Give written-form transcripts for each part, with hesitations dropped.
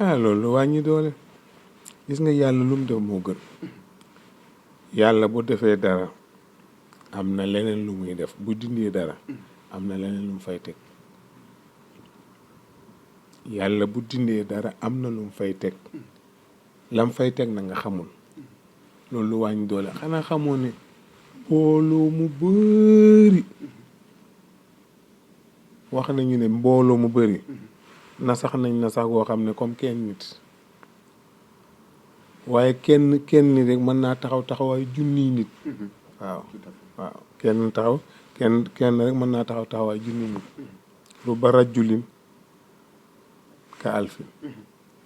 loolu wàññi doole gis nga yàlla lu mu def moo gën yàlla bu defee dara am na leneen lu muy def bu dindee dara am na leneen lu mu fay teg yàlla bu dindee dara am na lu mu fay teg lam fay teg na nga xamul loolu lu wàññi doole xanaa xamoo ne mbooloo mu bëri wax nañu ne mbooloo mu bëri nasax nañ nasax goo xam ne comme kenn nit waaye kenn nit rek mën naa taxaw taxawaay junniy nit waaw kenn rek mën naa taxaw taxawaay junniy nit ruba rajulin ka alfin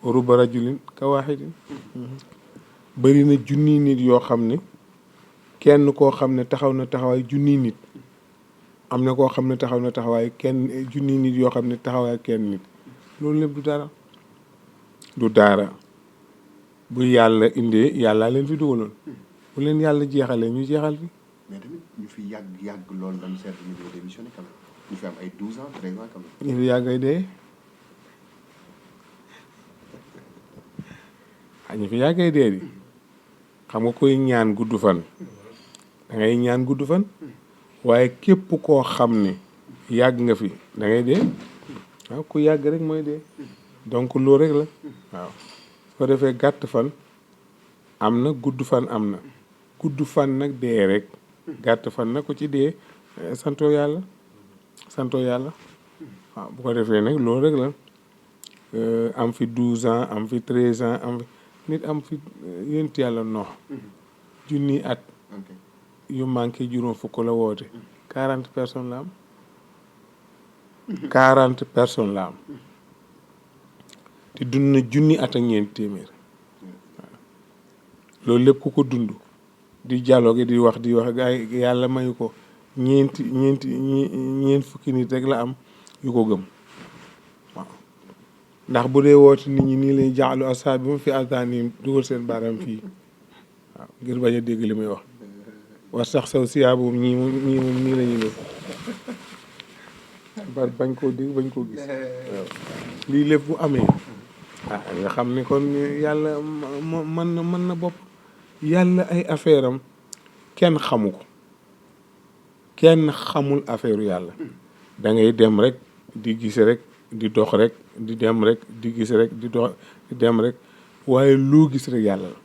ruba rajulin ka waaxidin bëri na junniy nit yoo xam ne kenn koo xam ne taxaw na taxawaay junniy nit am na koo xam ne taxaw na taxawaay junniy nit yoo xam ne taxawaay kenn nit loolu lépp du dara bu yàlla indee yàllaa leen fi dugaloon bu leen yàlla jeexalee ñu jeexal fi. mais tamit ñu fi yàgg loolu dañu seetlu ñu doon démissionné quand même ñu fi am ay 12 ans 13 ans quand même. ñu fi yàgg ay dee ñu fi yàgg ay dee di xam nga koy ñaan gudd fan da ngay ñaan gudd fan waaye képp koo xam ne yàgg nga fi da ngay dee waaw ku yàgg rek mooy dee donc loolu rek la waaw. soo defee gàtt fan am na gudd fan am na gudd fan nag dee rek gàtt fan nag ko ci dee santoo yàlla waaw bu ko defee nag loolu rek la am fi 12 ans am fi 13 ans nit am fi yént yàlla noox junni at yu manqué juróom fukk la woote 40 personnes la am 40 personnes la am te dund na junni at ak ñeenti téeméer waaw loolu lépp ku ko dund di dialogue di wax gaay yàlla mayu ko ñeent fukki nit rek la am yu ko gëm waaw ndax bu dee woote nit ñi nii lay jaaxlu asaab bi ma fi altaani dugal seen baaraam fii waaw ngir bañ a dégg li muy wax war sax saw siyaabum ñii moom nii la ñuy def bañ koo dégg bañ koo gis waaw lii lépp bu amee nga xam ne kon yàlla mën na bopp yàlla ay affaire am kenn xamu ko kenn xamul affaire yàlla da ngay dem rek di gis rek di dox rek di dem rek di gis rek di dox di dem rek waaye loo gis rek yàlla la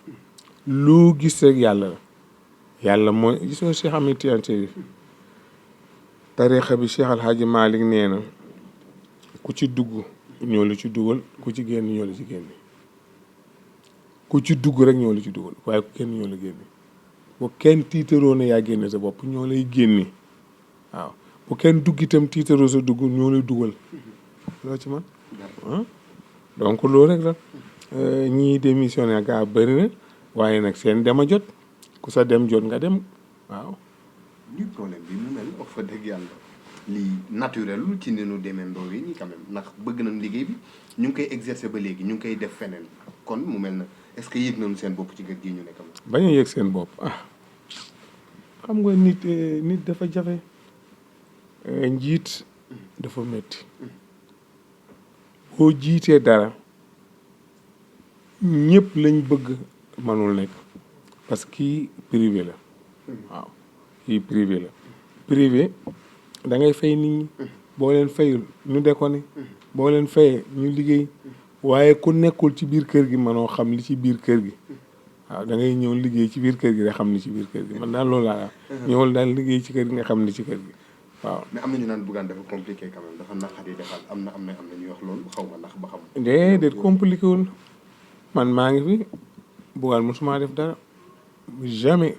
loo gis rek yàlla la yàlla mooy gisoo Cheikh Ahmed Tidiane Chérif tarixa bi Cheikh Al Hadji Malick nee na ku ci dugg ñoo la ci dugal ku ci génn ñoo la ci génne ku ci dugg rek ñoo la ci dugal waaye ku kenn ñoo la génne bu kenn tiitaroo na yaa génne sa bopp ñoo lay génne waaw bu kenn dugg itam tiitaroo sa dugg ñoo lay dugal loo ci man donc loolu rek la ñii démissionné gaa bëri na waaye nag seen dem a jot ku sa dem jot nga dem waaw. li problème bi mu mel wax fa dëgg yàlla lii naturel ci ni nu demee ndoo yi ñi quand même ndax bëgg nañ liggéey bi ñu ngi koy exercer ba léegi ñu ngi koy def feneen kon mu mel na est-ce que yëg nañu seen bopp ci gër gi ñu nekk am. bañ a yëg seen bopp xam nga nit dafa jafe njiit dafa metti boo jiitee dara ñëpp lañ bëgg mënul nekk parce que kii privé la waaw kii privé la privé da ngay fay nit ñi boo leen fayul ñu déconné boo leen fayee ñu liggéey waaye ku nekkul ci biir kër gi mënoo xam li ci biir kër gi waaw da ngay ñëw liggéey ci biir kër gi rek xam li ci biir kër gi man daal loolu laa ñëwal daal liggéey ci kër gi nga xam li ci kër gi waaw. mais am na ñu naan Bougane dafa compliqué quand même dafa naqari defal am na ñuy wax loolu xaw ma ndax ba xam. déedéet compliqué wul man maa ngi fi Bougane mosuma def dara jamais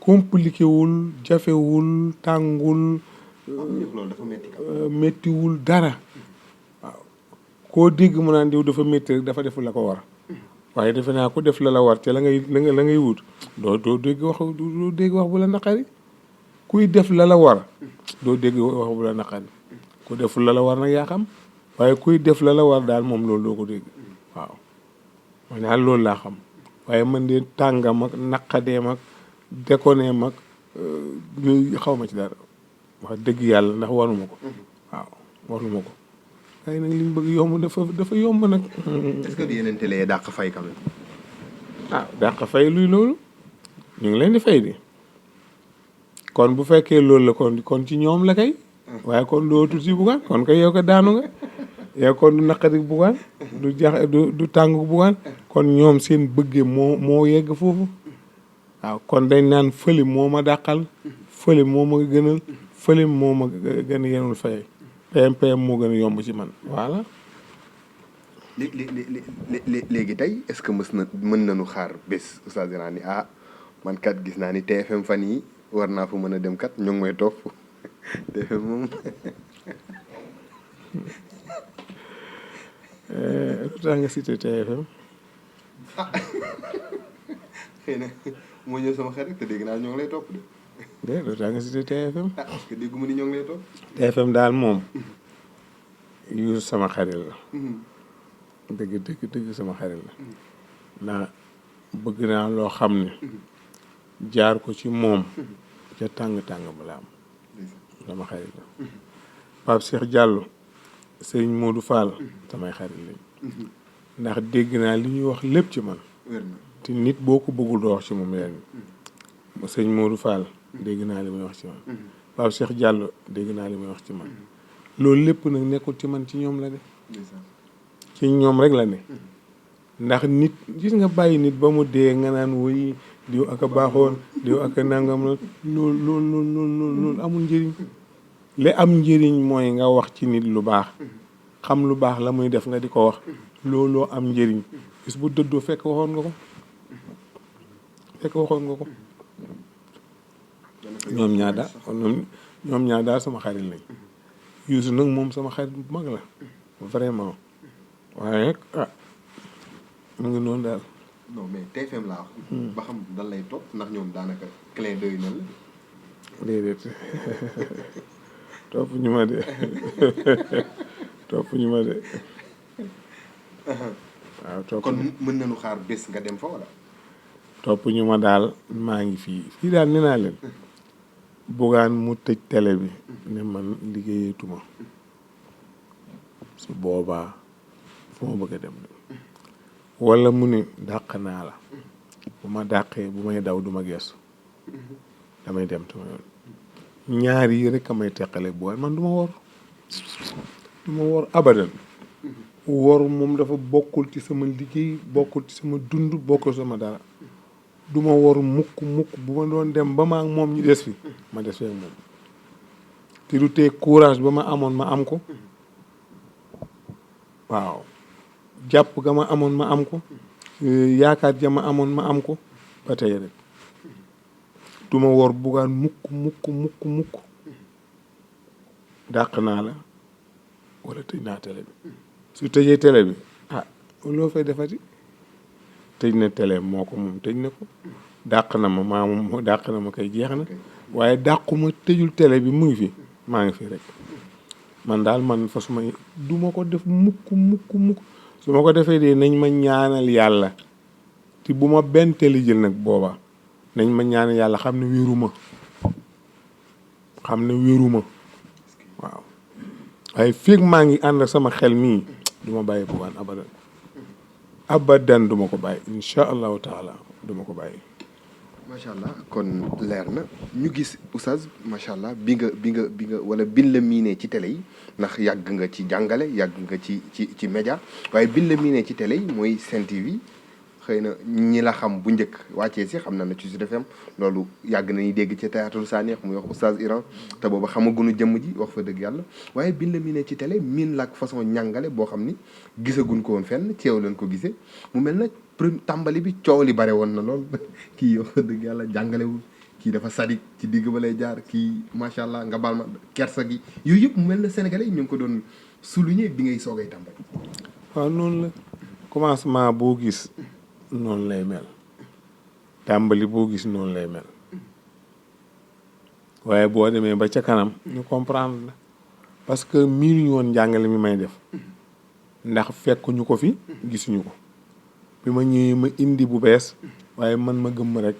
compliqué wul jafewul tàngul. loolu dafa métti méttiwul dara waaw koo dégg mu naan diw dafa métti rek dafa def la ko war waaye defe naa ko def la war te la ngay wut doo dégg wax bu la naqari kuy def la war doo dégg wax bu la naqari ku def la war nag yaa xam waaye kuy def la war daal moom loolu doo ko dégg waaw man daal loolu laa xam waaye man de tàngam ak naqadeem ak déconneem ak yooyu xaw ma ci dara wax dëgg yàlla ndax waruma ko waaw waruma ko kay nag liñ bëgg yomb dafa yomb nag. est-ce que du yeneen télé yi dàq fay quand même. ah dàq fay luy loolu ñu ngi leen di fay di kon bu fekkee loolu la kon ci ñoom la kay waaye kon dootul ci Bougane kon kay yow ko daanu nga yow kon du naqari Bougane du tàng Bougane kon ñoom seen bëggee moo yegg foofu waaw kon dañ naan fële moo ma dàqal fële moo ma gënal fële moo ma gën a yenul fay PM moo gën a yomb ci man voilà. léegi tey est-ce que mën nañu xaar bés Oustaz Iran ni man kat gis naa ni TFM fan yi war naa fa mën a dem kat ñu ngi may topp TFM moom. lu tax nga cité TFM. xëy na moo ñëw sama xarit te dégg naa ñoo ngi lay topp de. lu tax nga cité TFM. parce que dégguma ni ñoo ngi lay topp. TFM daal moom yu sama xarit la. dëgg sama xarit la. ndax bëgg naa loo xam ne. jaar ko ci moom. ca tàng balaa am. sama xarit la. Pape Cheikh Diallo. sëñ Modou Fall. samay xarit lañ. ndax dégg naa li ñuy wax lépp ci man. te nit boo ko bëggul doo wax ci moom leen. sëñ Modou Fall. dégg naa li muy wax ci man. Pape Cheikh Diallo dégg naa li muy wax ci man. loolu lépp nag nekkul ci man ci ñoom la de. ci ñoom rek la ne. ndax nit gis nga bàyyi nit ba mu dee nga naan woy diw ak a baaxoon diw ak a nangam la loolu amul njëriñ. li am njëriñ mooy nga wax ci nit lu baax. xam lu baax la muy def nga di ko wax. looloo am njëriñ. bis bu dëddoo fekk waxoon nga ko. ñoom ñaar daal sama xarit lañ. Youssou nag moom sama xarit bu mag la. vraiment. waaye nag mu ngi noonu daal. non mais TFM laa wax. ba xam dan lay topp ndax ñoom daanaka clé doy na la. déedéet topp ñu ma de. waaw kon mën nañu xaar bés nga dem fa wala. topp ñu ma daal maa ngi fii daal nee naa leen. Bougane mu tëj télé bi. ne man liggéeyatuma. su boobaa fu ma bëgg a dem. wala mu ne dàq naa la. bu ma dàqee bu may daw du ma geesu. damay dem tuma yoon. ñaar yi rek a may teqale Bougane man du ma wor abadan. wor moom dafa bokkul ci sama liggéey bokkul ci sama dund bokkul sama dara. du ma wor mukk bu ma doon dem ba ma ak moom ñu des fi ma des fi ak moom. te du tee courage ba ma amoon ma am ko. waaw jàpp ga ma amoon ma am ko. yaakaar ja ma amoon ma am ko ba tey rek. du ma wor Bougane mukk. dàq naa la wala tëj naa télé bi. su tëjee télé bi loo fay defati. tëj na télé moo ko moom tëj na ko. dàq na ma dàq na ma kay jeex na. waaye dàquma tëjul télé bi mu ngi fi maa ngi fi rek. man daal fa suma du ma ko def mukk su ma ko defee de nañ ma ñaanal yàlla. te bu ma benn télé jël nag booba nañ ma ñaanal yàlla xam ne wéruma waaw. waaye feeg maa ngi ànd ak sama xel mii du ma bàyyi Bougane abadan du ma ko bàyyi incha allahu taala du ma ko bàyyi. macha allah kon leer na ñu gis Oustaz macha allah bi nga wala bin la miinee ci télé yi ndax yàgg nga ci jàngale yàgg nga ci média waaye bin la miinee ci télé yi mooy Sen TV xëy na ñi la xam bu njëkk wàccee si xam na ci Sud FM loolu yàgg nañu dégg ci théâtre Sanex muy wax Oustaz Iran te booba xamaguñu jëmm ji wax fa dëgg yàlla waaye bin la miinee ci télé miin la ak façon ñàngale boo xam ni gisaguñ ko woon fenn ci yow leen ko gisee mu mel na tàmbali bi coow li bare woon na lool kii wax dëgg yàlla jàngalewul kii dafa sadik ci digg ba lay jaar kii macha allah nga baal ma kersa gi yooyu yëpp mu mel na Sénégalais yi ñu ngi ko doon souligner bi ngay soogay tàmbali. waaw noonu la commencement boo gis noonu lay mel tàmbali boo gis noonu lay mel waaye boo demee ba ca kanam ñu comprendre la parce que miinuñu woon njàngale mi may def ndax fekkuñu ko fi gisuñu ko. bi ma ñëwee ma indi bu bees waaye man ma gëmm rek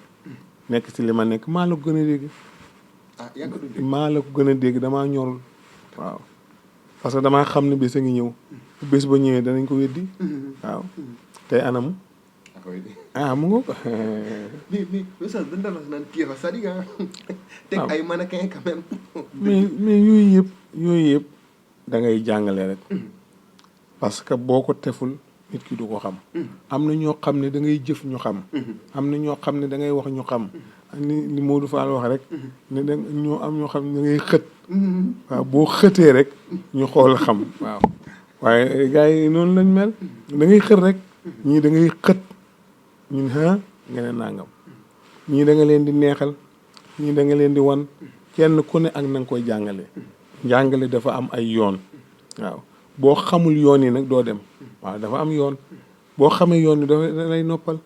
nekk ci li ma nekk maa la ko gën a dégg damaa ñorul waaw parce que damaa xam ne bés a ngi ñëw bés ba ñëwee danañ ko weddi waaw tey anamu mu nga ko mais Oustaz dañ doon wax naan kii fa sadiga teg ay mannequin quand même mais yooyu yëpp da ngay jàngale rek parce que boo ko teful nit ki du ko xam am na ñoo xam ne da ngay jëf ñu xam am na ñoo xam ne da ngay wax ñu xam ni Modou Fall wax rek ne da ñoo am ñoo xam ne da ngay xët waaw boo xëtee rek ñu xool xam waaw waaye gars yi noonu lañ mel da ngay xët rek ñii da ngay xët ñun nga ne nangam ñii da nga leen di neexal ñii da nga leen di wan kenn ku ne ak na nga koy jàngale njàngale dafa am ay yoon waaw boo xamul yoon yi nag doo dem waaw dafa am yoon boo xamee yoon yi dafa lay noppal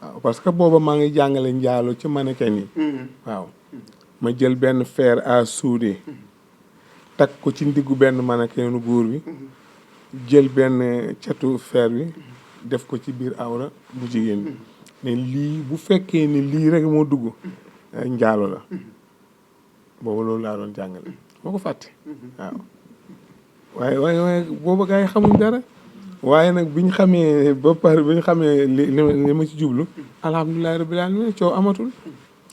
waaw parce que booba maa ngi jàngale njaalo ci mannequin yi waaw ma jël benn fer à souder takk ko ci ndiggu benn mannequin góor bi jël benn catu fer bi def ko ci biir awra bu jigéen bi ne lii bu fekkee ni lii rek moo dugg njaalo la booba loolu laa doon jàngale moo ko fàtte waaw waaye booba gars yi xamuñ dara waaye nag bi ñu xamee ba pare bi ñu xamee li ma ci jublu alhamdulilah rabbil alamin coow amatul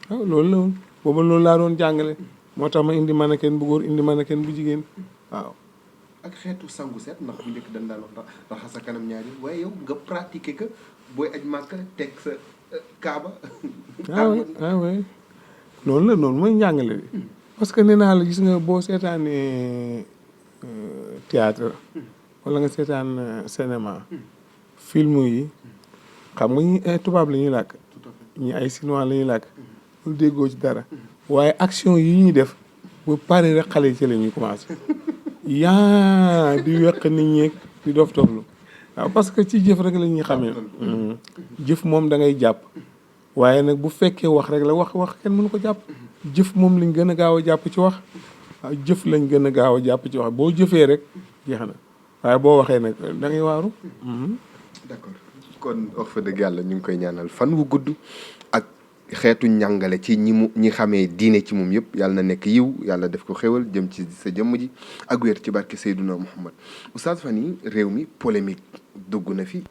waaw loolu la woon booba loolu laa doon jàngale moo tax ma indi mannequin bu góor indi mannequin bu jigéen waaw ak xeetu sangu set ndax bu njëkk dañ daan wax raxas sa kanam ñaari waaye yow nga pratiquer que booy aj màkk teg sa kaaba waaw noonu la noonu mooy njàngale bi parce que nee naa la gis nga boo seetaanee théâtre wala nga seetaan cinéma film yi xam nga ñi ay tubaab la ñuy làkk ñi ay chinois la ñuy làkk lu déggoo ci dara waaye action yi ñuy def bu pare rek xale yi ci la ñuy commencé di weq nit ñeeg di dof toflu waaw parce que ci jëf rek la ñuy xamee jëf moom da ngay jàpp waaye nag bu fekkee wax rek la wax kenn mënu ko jàpp jëf moom lañ gën a gaaw a jàpp ci wax waaw jëf lañ gën a gaaw a jàpp ci wax boo jëfee rek jeex na waaye boo waxee nag da ngay waaru d'accord kon wax fa dëgg yàlla ñu ngi koy ñaanal fan wu gudd ak xeetu njàngale ci ñi xamee diine ci moom yëpp yàlla na nekk yiw yàlla def ko xéwal jëm ci sa jëmm ji ak wér ci barke Seydouna Muhammad Oustaz fan yi réew mi polémique dugg na fi